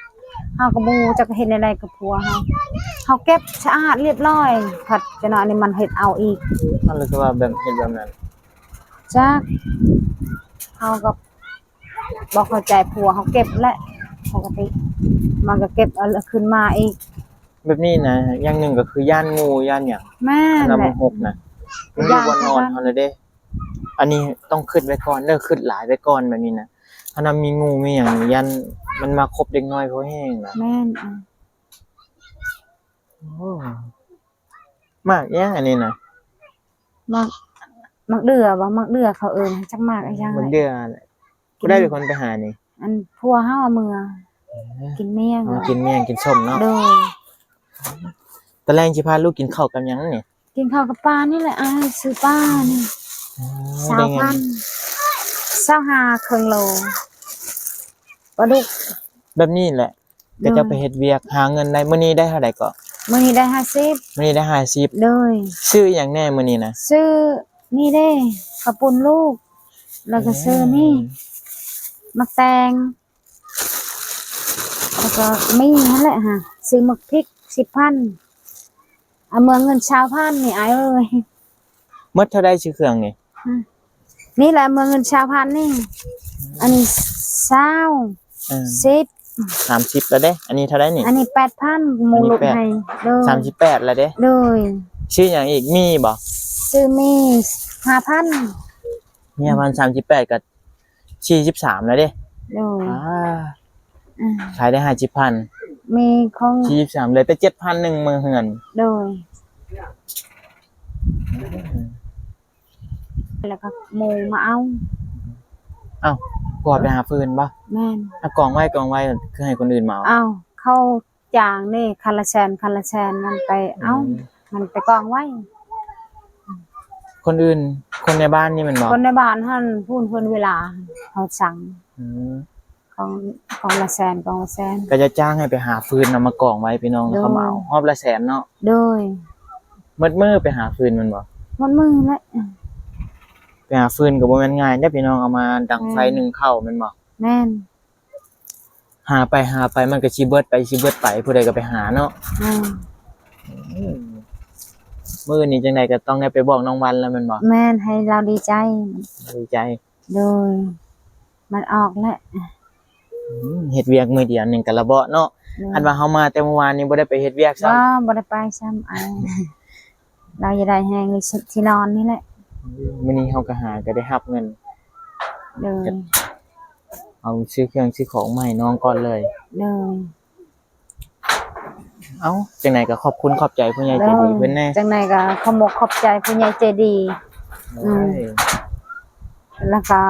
ເຮົາກໍບໍ່ຮູ້ຈັກເຮັດແນວໃດກັບຜົວເຮົາ. ເຮົາເກັບສະອາດລຽບຮ້ອຍ ພັດຈະໜ້ອຍນີ້ມັນເຮັດເອົາອີກ. ມັນເລີຍຄືວ່າແບບເຮັດແບບນັ້ນ? ຈັກ ເຮົາກໍບໍ່ເຂົ້າໃຈ ຜົວເຮົາເກັບແຫຼະ ປົກກະຕິ ມັນກໍເກັບເອົາຄືນມາອີກ. ແບບນີ້ນະ ຢ່າງໜຶ່ງກໍຄືຢ້ານງູຢ້ານຫຍັງ. ແມ່ນແຫຼະ ມັນຫົກນະ ມັນຢູ່ບ່ອນນອນເຮົາເລີຍເດ້. ອັນນີ້ຕ້ອງຄິດໄວ້ກ່ອນເດີ ຄິດຫຼາຍໄວ້ກ່ອນແບບນີ້ນະ. ຄັນວ່າມີງູມີຫຍັງນີ້ ຢ້ານມັນມາຄົບເດັກນ້ອຍພໍແຮງນະ. ແມ່ນ. ໂອ້ ໝາກຫຍັງອັນນີ້ນະ? ໝາກ ໝາກເດື່ອບໍ່? ໝາກເດື່ອເຂົາເອີ້ນ ຈັກໝາກອີຫຍັງແຫຼະ. ໝາກເດື່ອແຫຼະ. ຜູ້ໃດເປັນຄົນໄປຫານີ້? ອັນຜົວເຮົາເອົາເມືອ. ເອີ ກິນໝ້ຽງ ເອົາມາກິນໝ້ຽງກິນສົ້ມເນາະ. ໂດຍ. ຕອນແລງຊິພາລູກກິນເຂົ້າກັບຫຍັງນີ້? ກິນເຂົ້າກັບປານີ້ແຫຼະ ອ້າຍ ຊື້ປານີ້. ອໍ ຊາວພັນ ຊາວຫ້າ ເຄິ່ງໂລ ປາດຸກ. ແບບນີ້ແຫຼະ ໂດຍ. ເຂົາເຈົ້າໄປເຮັດວຽກຫາເງິນໄດ້. ມື້ນີ້ໄດ້ເທົ່າໃດເກາະ? ມື້ນີ້ໄດ້ຫ້າສິບ. ມື້ນີ້ໄດ້ຫ້າສິບ. ໂດຍ. ຊື້ອີ່ຫຍັງແດ່ມື້ນີ້ນະ? ຊື້ນີ້ເດ້ ເຂົ້າປຸ້ນລູກ ແລ້ວກໍຊື້ນີ້ ອືມ ໝາກແຕງ ແລ້ວກໍມີຫັ້ນແຫຼະຫາ ຊື້ໝາກພິກສິບພັນ ເອົາເມືອເງິນຊາວພັນນີ້ອ້າຍເອີຍ. ໝົດເທົ່າໃດຊື້ເຄື່ອງນີ້? ອືມ ນີ້ແຫຼະເມືອເງິນຊາວພັນນີ້. ອັນນີ້ຊາວ ເອີ ສິບ ສາມສິບແລ້ວເດ້. ອັນນີ້ເທົ່າໃດນີ້? ອັນນີ້ແປດພັນ ໝູ່ລົດໃຫ້. ໂດຍ ສາມສິບແປດແລ້ວເດ້. ໂດຍ. ຊື້ຫຍັງອີກ? ມີບໍ່? ຊື້ມີຫ້າພັນ. ມີຫ້າພັນ ສາມສິບແປດກໍສີ່ສິບສາມແລ້ວເດ້. ໂດຍ. ອາ ອືມ ຂາຍໄດ້ຫ້າສິບພັນ ມີຂອງສີ່ສິບສາມ ເຫຼືອແຕ່ເຈັດພັນ ໜຶ່ງມື້ເຮືອນ. ໂດຍ. ອືມ ແລ້ວກໍໝູ່ມາເອົາ. ເອົ້າ ຜົວໄປຫາຟືນບໍ່? ແມ່ນ. ເອົາກອງໄວ້ ກອງໄວ້ ຄືໃຫ້ຄົນອື່ນມາເອົາ? ເອົ້າ ເຂົາຈ້າງເດ້ ຄັນລະແສນ ຄັນລະແສນ ມັນໄປເອົາ. ອືມ ມັນໄປກອງໄວ້. ຄົນອື່ນ ຄົນໃນບ້ານນີ້ແມ່ນບໍ່? ຄົນໃນບ້ານຫັ້ນ ພຸ້ນເພິ່ນເວລາເຮົາສັ່ງ. ອືມ ກອງ ກອງລະແສນ ກອງລະແສນ. ກໍຈະຈ້າງໃຫ້ໄປຫາຟືນນຳມາກອງໄວ້ພີ່ນ້ອງ. ໂດຍ. ເຂົາມາເອົາຮອບລະແສນເນາະ. ໂດຍ. ໝົດມື້ໄປຫາຟືນແມ່ນບໍ່? ໝົດມື້ແຫຼະ. ໄປຫາຟືນກໍບໍ່ແມ່ນງ່າຍເດ້ພີ່ນ້ອງ ເອົາມາດັງໄຟ ແມ່ນ ໜຶ້ງເຂົ້າແມ່ນບໍ່? ແມ່ນ. ຫາໄປຫາໄປມັນກໍຊິເບິດໄປ ຊິເບິດໄປ ຜູ້ໃດກໍໄປຫາເນາະ. ແມ່ນ. ອືມ ມື້ນີ້ຈັ່ງໃດກໍຕ້ອງໄດ້ໄປບອກນ້ອງວັນແລ້ວແມ່ນບໍ່? ແມ່ນ ໃຫ້ລາວດີໃຈ. ດີໃຈ. ໂດຍ. ມັນອອກແລ້ວ. ອືມ ເຮັດວຽກມື້ດຽວໜຶ່ງກະລະເບາະເນາະ. ໂດຍ ຄັນວ່າເຮົາມາແຕ່ມື້ວານນີ້ບໍ່ໄດ້ໄປເຮັດວຽກຊ້ຳ. ບໍ່ ບໍ່ໄດ້ໄປຊ້ຳ ອ້າຍ. ລາວຢາກໄດ້ແຮງທີ່ນອນນີ້ແຫຼະ. ມື້ນີ້ເຮົາກໍຫາກໍໄດ້ຮັບເງິນ. ໂດຍ ເອົາຊື້ເຄື່ອງຊື້ຂອງມາໃຫ້ນ້ອງກ່ອນເລີຍ. ໂດຍ ເອົ້າ ຈັ່ງໃດກໍຂອບຄຸນຂອບໃຈຜູ້ໃຫຍ່ໃຈດີເພິ່ນແດ່. ຈັ່ງໃດກໍຂອບອົກຂອບໃຈຜູ້ໃຫຍ່ໃຈດີ. ໂດຍ ອືມ ແລ້ວກໍ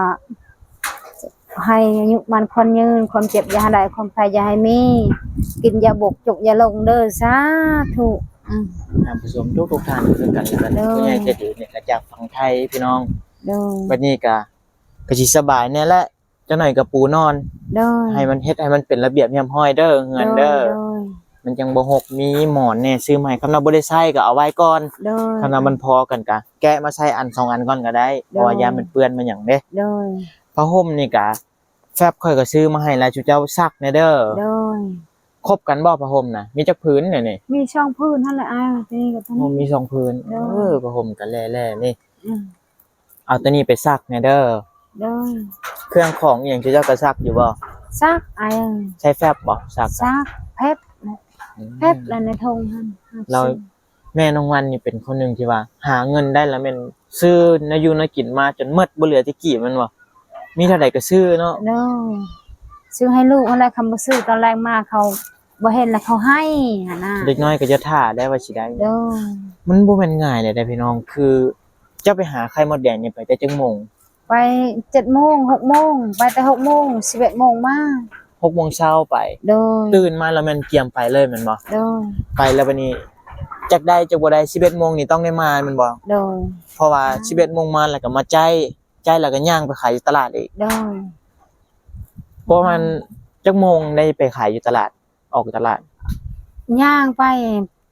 ໃຫ້ອາຍຸໝັ້ນຂວັນຍືນ, ຄວາມເຈັບຢ່າໃຫ້ໄດ້, ຄວາມໄຂ້ຢ່າໃຫ້ມີ, ກິນຢ່າບົກ, ຈົກຢ່າລົງເດີ້. ສາທຸ. ອືມ ທ່ານຜູ້ຊົມທຸກໆທ່ານຄືກັນແລ້ວກັນ. ໂດຍ ຜູ້ໃຫຍ່ໃຈດີນີ້ກໍຈາກຝັ່ງໄທພີ່ນ້ອງ. ໂດຍ ບັດນີ້ກໍ ກໍຊິສະບາຍແດ່ແຫຼະ. ຈັກໜ້ອຍກໍປູນອນ. ໂດຍ ໃຫ້ມັນເຮັດໃຫ້ມັນເປັນລະບຽບຮຽບຮ້ອຍເດີ້ ເຮືອນເດີ້. ໂດຍ ໂດຍ ມັນຈັ່ງບໍ່ຮົກ. ມີໝອນແດ່ ຊື້ມາໃຫ້. ຄັນວ່າບໍ່ໄດ້ໃຊ້ກໍເອົາໄວ້ກ່ອນ. ໂດຍ ຄັນວ່າມັນພໍກັນກໍແກະມາໃຊ້ອັນສອງອັນກ່ອນກໍໄດ້. ໂດຍ ເພາະວ່າຢ້ານມັນເປື້ອນມັນຫຍັງເດ້. ໂດຍ ຜ້າຫົ່ມນີ້ກໍແຟບຂ້ອຍກໍຊື້ມາໃຫ້ລະ ຊຸເຈົ້າຊັກແດ່ເດີ້. ໂດຍ ຄົບກັນບໍ່ຜ້າຫົ່ມນະ? ມີຈັກຜືນແດ່ນີ້? ມີສອງຜືນຫັ້ນແຫຼະອ້າຍ. ໂອ້ ມີສອງຜືນ. ໂດຍ ເອີ ຜ້າຫົ່ມກໍແຫຼ້ໆນີ້. ອືມ ເອົາໂຕນີ້ໄປຊັກແດ່ເດີ້. ໂດຍ ເຄື່ອງຂອງອີ່ຫຍັງເຈົ້າກໍຊັກຢູ່ບໍ່? ຊັກອ້າຍ. ໃຊ້ແຟບບໍ່? ຊັກ ຊັກແຟບ. ອືມ ແຟບລະໃນຖົງຫັ້ນ. ແລ້ວແມ່ນ້ອງວັນນີ້ເປັນຄົນໜຶ່ງທີ່ວ່າຫາເງິນໄດ້ລະແມ່ນຊື້ແນວຢູ່ແນວກິນມາຈົນໝົດ ບໍ່ເຫຼືອຈັກກີບແມ່ນບໍ່? ມີເທົ່າໃດກໍຊື້ເນາະ. ໂດຍ ຊື້ໃຫ້ລູກຫັ້ນແຫຼະ. ຄັນບໍ່ຊື້ຕອນແລງມາເຂົາບໍ່ເຫັນແລ້ວເຂົາໄຫ້ຫັ້ນນະ. ເດັກນ້ອຍກໍຈະຖ້າໄດ້ວ່າຊິໄດ້. ໂດຍ ມັນບໍ່ແມ່ນງ່າຍເລີຍເດ້ພີ່ນ້ອງ. ຄື ເຈົ້າໄປຫາໄຂ່ມົດແດງນີ້ໄປແຕ່ຈັກໂມງ? ໄປເຈັດໂມງ ຫົກໂມງ. ໄປແຕ່ຫົກໂມງ ສິບເອັດໂມງມາ. ຫົກໂມງເຊົ້າໄປ. ໂດຍ ຕື່ນມາແລ້ວແມ່ນກຽມໄປເລີຍແມ່ນບໍ່? ໂດຍ ໄປແລ້ວບັດນີ້ຈັກໄດ້ຈັກບໍ່ໄດ້ ສິບເອັດໂມງນີ້ຕ້ອງໄດ້ມາແມ່ນບໍ່? ໂດຍ ເພາະວ່າສິບເອັດໂມງມາແລ້ວກໍມາຈ່າຍ ຈ່າຍແລ້ວກໍຍ່າງໄປຂາຍຢູ່ຕະຫຼາດອີກ. ໂດຍ ປະມານຈັກໂມງໄດ້ໄປຂາຍຢູ່ຕະຫຼາດ? ອອກຕະຫຼາດ ຍ່າງໄປ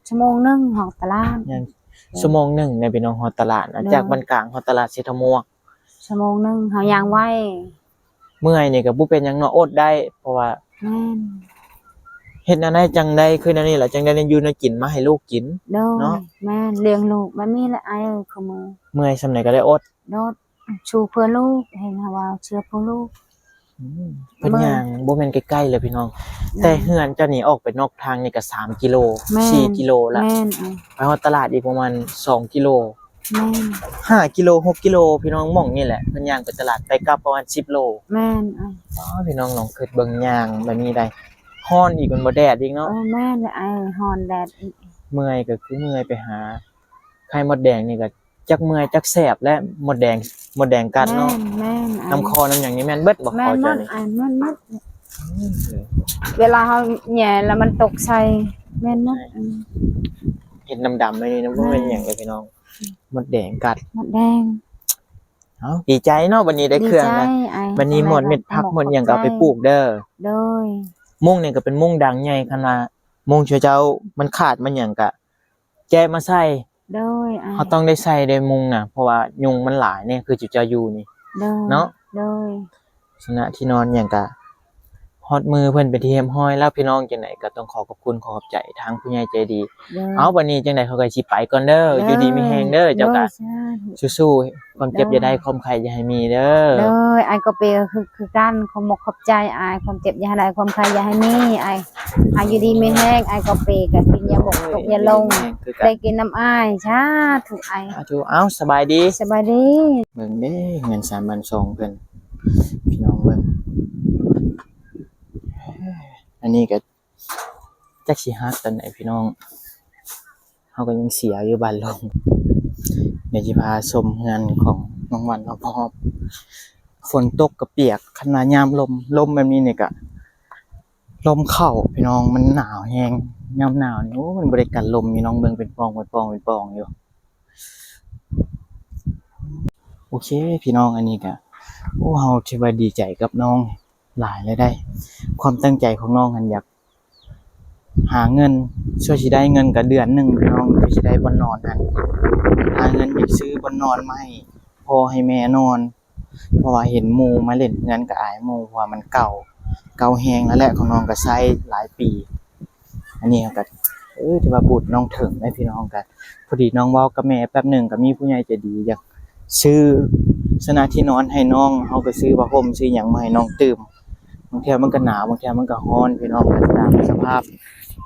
ຊົ່ວໂມງໜຶ່ງຮອດຕະຫຼາດ. ຍ່າງ ໂດຍ ຊົ່ວໂມງໜຶ່ງເດ້ພີ່ນ້ອງ ຮອດຕະຫຼາດນະ. ໂດຍ ຈາກບ້ານກາງຮອດຕະຫຼາດເຊດຖະໝວກ ຊົ່ວໂມງໜຶ່ງເຮົາຍ່າງໄຫວ. ເມື່ອຍນີ້ກໍບໍ່ເປັນຫຍັງເນາະ ອົດໄດ້ ເພາະວ່າ ແມ່ນ ເຮັດແນວໃດຈັ່ງໄດ້ຄືແນວນີ້ລະ ຈັ່ງໄດ້ແນວຢູ່ແນວກິນມາໃຫ້ລູກກິນ. ໂດຍ ເນາະ ແມ່ນ ລ້ຽງລູກແບບນີ້ແຫຼະອ້າຍເອີຍ ຄືມື້ ເມື່ອຍສ່ຳໃດກໍໄດ້ອົດ ອົດ ສູ້ເພື່ອລູກ ເຫັນວ່າເຊື່ອເພື່ອລູກ. ອືມ ເພິ່ນຍ່າງບໍ່ແມ່ນໃກ້ໆເລີຍພີ່ນ້ອງ. ແມ່ນ ແຕ່ເຮືອນເຈົ້ານີ້ອອກໄປນອກທາງນີ້ກໍສາມກິໂລ ແມ່ນ ສີ່ກິໂລລະ. ແມ່ນ ໄປຮອດຕະຫຼາດອີກປະມານສອງກິໂລ. ແມ່ນ ຫ້າກິໂລ ຫົກກິໂລພີ່ນ້ອງ. ໝ່ອງນີ້ແຫຼະ ເພິ່ນຍ່າງໄປຕະຫຼາດໄປກັບປະມານສິບໂລ. ແມ່ນ ອໍ ພີ່ນ້ອງລອງຄິດເບິ່ງ ຍ່າງແບບນີ້ໄດ້ ຮ້ອນອີກ ມັນບໍ່ແດດອີກເນາະ. ເອີ ແມ່ນແຫຼະອ້າຍ ຮ້ອນແດດອີກ. ເມື່ອຍກໍຄືເມື່ອຍ ໄປຫາໄຂ່ມົດແດງນີ້ກໍ ຈັກເມື່ອຍຈັກແສບແຫຼະ ມົດແດງ ມົດແດງກັດເນາະ. ແມ່ນໆ ນ້ຳຄໍນ້ຳຫຍັງນີ້ແມ່ນເບິດບໍ່? ແມ່ນໝົດ ເຂົ້າໃຈນີ້ ແມ່ນໝົດ. ອືມ ເວລາເຮົາແຫຍ່ແລ້ວມັນຕົກໃສ່ ແມ່ນໝົດ. ເຫັນດຳໆ ແບບນີ້ນະ ບໍ່ແມ່ນຫຍັງເດ້ພີ່ນ້ອງ ມົດແດງກັດ ມົດແດງ. ເອົ້າ ດີໃຈເນາະ ບັດນີ້ໄດ້ເຄື່ອງແລ້ວ. ບັດນີ້ໝົດເມັດຜັກໝົດຫຍັງກໍເອົາໄປປູກເດີ້. ໂດຍ ມຸ້ງນີ້ກໍເປັນມຸ້ງດັງໃຫຍ່ ຄັນວ່າມຸ້ງເຈົ້າມັນຂາດມັນຫຍັງກະ ແຈະມາໃສ່. ໂດຍ ເຮົາຕ້ອງໄດ້ໃສ່ເດ້ມຸ້ງນະ ເພາະວ່າຍຸງມັນຫຼາຍແດ່ ຄືຈຸເຈົ້າຢູ່ນີ້. ໂດຍ ເນາະ ໂດຍ ລັກສະນະທີ່ນອນຫຍັງກະຮອດມືເພິ່ນເປັນທີ່ຮຽບຮ້ອຍແລ້ວ ພີ່ນ້ອງ. ຈັ່ງໃດກໍຕ້ອງຂໍຂອບຄຸນ ຂໍຂອບໃຈທາງຜູ້ໃຫຍ່ໃຈດີ. ໂດຍ ເອົາ ບັດນີ້ຈັ່ງໃດຂ້ອຍກໍຊິໄປກ່ອນເດີ້. ໂດຍ ຢູ່ດີມີແຮງເດີ້ ເຈົ້າກະ ໂດຍ ສາທຸ ສູ້ໆ ຄວາມເຈັບຢ່າໄດ້ ຄວາມໄຂ້ຢ່າໃຫ້ມີເດີ້. ໂດຍ ອ້າຍກໍເປກໍຄື ຄືກັນ ຂອບອົກຂອບໃຈອ້າຍ ຄວາມເຈັບຢ່າໃຫ້ໄດ້ ຄວາມໄຂ້ຢ່າໃຫ້ມີ ອ້າຍ ໃຫ້ຢູ່ດີມີແຮງ ອ້າຍກໍເປກໍກິນຢາບົກ ຕົກຢ່າລົງ ໄດ້ກິນນຳອ້າຍ. ສາທຸອ້າຍ ສາທຸ. ເອົ້າ ສະບາຍດີ ສະບາຍດີ. ເບິ່ງເດ້ ເຮືອນຊານບ້ານຊ່ອງເພິ່ນ ພີ່ນ້ອງເບິ່ງ ອັນນີ້ກໍ ຈັກຊິຮັກຕອນໃດພີ່ນ້ອງ ເຮົາກໍຍັງເສຍຢູ່ບ້ານລົງ. ດຽວຊິພາຊົມເຮືອນຂອງນ້ອງວັນຮອບໆ. ຝົນຕົກກໍປຽກ ຄັນວ່າຍາມລົມ ລົມແບບນີ້ນີ້ກະ ລົມເຂົ້າພີ່ນ້ອງ ມັນໜາວແຮງ. ຍາມໜາວນີ້ ໂອ້ ມັນບໍ່ໄດ້ກັນລົມພີ່ນ້ອງ ເບິ່ງເປັນປ່ອງ ເປັນປ່ອງ ເປັນປ່ອງຢູ່. ໂອເຄພີ່ນ້ອງ ອັນນີ້ກະ ໂອ້ ເຮົາຖືວ່າດີໃຈກັບນ້ອງ ຫຼາຍເລີຍໄດ໋. ຄວາມຕັ້ງໃຈຂອງນ້ອງຫັ້ນ ຢາກຫາເງິນ ຊ່ວຍຊິໄດ້ເງິນກະເດືອນໜຶ່ງພີ່ນ້ອງ ຊ່ວຍຊິໄດ້ບ່ອນນອນຫັ້ນ ຫາເງິນຢາກຊື້ບ່ອນນອນມາໃຫ້ພໍ່ໃຫ້ແມ່ນອນ ເພາະວ່າເຫັນໝູ່ມາຫຼິ້ນເຮືອນກະອາຍໝູ່ ເພາະວ່າມັນເກົ່າ ເກົ່າແຮງແລ້ວແຫຼະ ຂອງນ້ອງກະໃຊ້ຫຼາຍປີ. ອັນນີ້ເຮົາກໍ ເອີ ຖືວ່າບຸນນ້ອງເຖິງໄດ໋ພີ່ນ້ອງ. ກໍພໍດີນ້ອງເວົ້າກັບແມ່ແປັບໜຶ່ງ ກໍມີຜູ້ໃຫຍ່ໃຈດີຢາກຊື້ ລັກສະນະທີ່ນອນໃຫ້ນ້ອງ ເຮົາກໍຊື້ຜ້າຫົ່ມຊື້ຫຍັງມາໃຫ້ນ້ອງຕື່ມ. ບາງເທື່ອມັນກໍໜາວ ບາງເທື່ອມັນກໍຮ້ອນ ພີ່ນ້ອງ ກໍຕາມສະພາບ.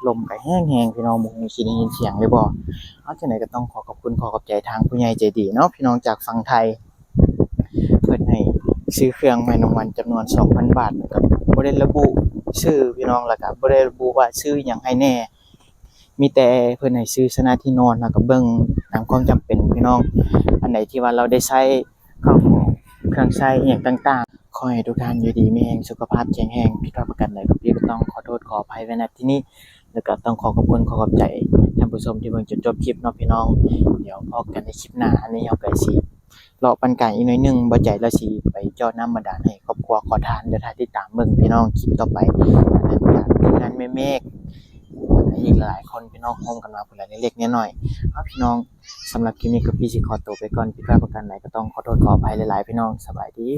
ລົມກໍແຮງໆ ພີ່ນ້ອງ ບໍ່ຮູ້ຊິໄດ້ຍິນສຽງຫຼືບໍ່. ເອົາ ຈັ່ງໃດກໍຕ້ອງຂໍຂອບຄຸນ ຂໍຂອບໃຈທາງຜູ້ໃຫຍ່ໃຈດີເນາະ ພີ່ນ້ອງ ຈາກຝັ່ງໄທ ເພິ່ນໃຫ້ຊື້ເຄື່ອງໃຫ້ນ້ອງວັນຈຳນວນສອງພັນບາດ ແລ້ວກໍບໍ່ໄດ້ລະບຸຊື່ ພີ່ນ້ອງ ແລ້ວກໍບໍ່ໄດ້ລະບຸວ່າຊື້ຫຍັງໃຫ້ແດ່ ມີແຕ່ເພິ່ນໃຫ້ຊື້ຊະນະທີ່ນອນ ແລ້ວກໍເບິ່ງຕາມຄວາມຈຳເປັນ ພີ່ນ້ອງ. ອັນໃດທີ່ວ່າເຮົາໄດ້ໃຊ້ເຂົ້າຂອງເຄື່ອງໃຊ້ອີ່ຫຍັງຕ່າງໆ ຂໍໃຫ້ທຸກທ່ານຢູ່ດີມີແຮງ ສຸຂະພາບແຂງແຮງ. ຜິດພາດປະການໃດກໍ ພີ່ກໍຕ້ອງຂໍໂທດຂໍອະໄພໄວ້ ນະ ທີ່ນີ້ ແລ້ວກໍຕ້ອງຂໍຂອບຄຸນ ຂໍຂອບໃຈທ່ານຜູ້ຊົມທີ່ເບິ່ງຈົນຈົບຄລິບເນາະ ພີ່ນ້ອງ. ດຽວພໍ້ກັນໃນຄລິບໜ້າ. ອັນນີ້ເຮົາກໍຊິ ເລາະປັນກາງອີກໜ້ອຍໜຶ່ງ ບໍ່ໃຈລະຊິໄປເຈາະນ້ຳບາດານໃຫ້ຄອບຄົວຂໍທານ. ດຽວຖ້າຕິດຕາມເບິ່ງ ພີ່ນ້ອງ ຄລິບຕໍ່ໄປ. ອັນນັ້ນຈາກທີມງານແມ່ເມກ ແລ້ວກໍອີກຫຼາຍຄົນ ພີ່ນ້ອງ ໂຮມກັນມາພຸ້ນລະ ເລັກໆນ້ອຍໆ. ເອົາ ພີ່ນ້ອງ ສຳລັບຄລິບນີ້ກໍ ພີ່ຊິຂໍໂຕໄປກ່ອນ. ຜິດພາດປະການໃດກໍຕ້ອງຂໍໂທດຂໍອະໄພຫຼາຍໆ ພີ່ນ້ອງ. ສະບາຍດີ.